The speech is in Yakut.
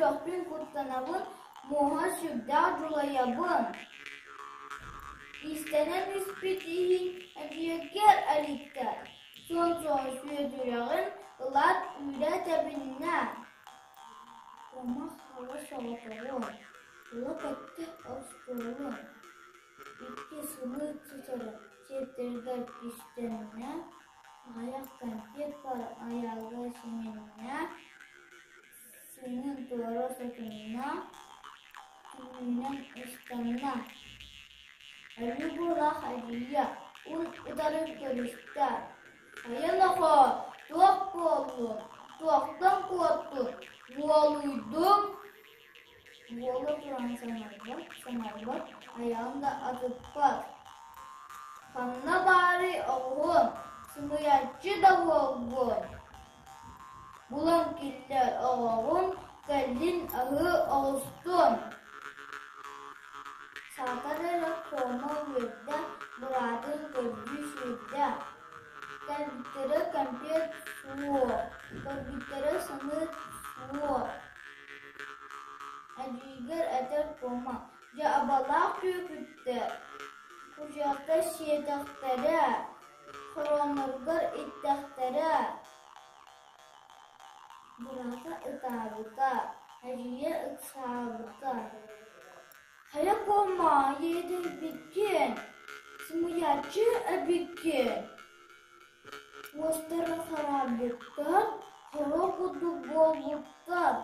түһүөхпүн куттанабын, муоһа сүрдээх дьулайабын. Иистэнэн испит иһин эдьиийгэр элиттэ, суон суон сүөдүрэҕин ылаат үүрэ тэбиннэ. Куомах хала соҕотоҕун, тула көттө остуолун, икки сымыыт сытарын сиэптэригэр кистэннэ, аҕыйах кэмпиэт баар айаҕа симиннэ, сыҥын туора сотунна, түүнүнэн ыстанна. Өлүү буолаах эдьиийэ уун-утары көрүстэ: «Хайа нохоо, туох буоллуҥ, туохтан куоттуҥ, уолуйдуҥ?» Уола туран саҥарбат, саҥарбат, айаҕын да атыппат. «Ханна баарый оҕуһун, сымыйаччы да буолбун, булан киллэр оҕоҕун, кэллин аһыы оҕустун» Саатар эрэ Куома үөрдэ, быраатын көрдүү сүүрдэ. Кэлбиттэрэ кэмпиэт суох, көрбүттэрэ сымыыт суох. Эдьиийгэр этэр Куома: «Дьэ абалаах түөкүттэр, кучуйахтар сиэтэхтэрэ, хоронноругар иттэхтэрэ» Быраата ытаабыта, эдьиийэ ыксаабыта: «Хайа Куома, иэдэйбиккин, сымыйаччы эбиккин, уостара хараарбыттар, хоро курдук буолбуттар.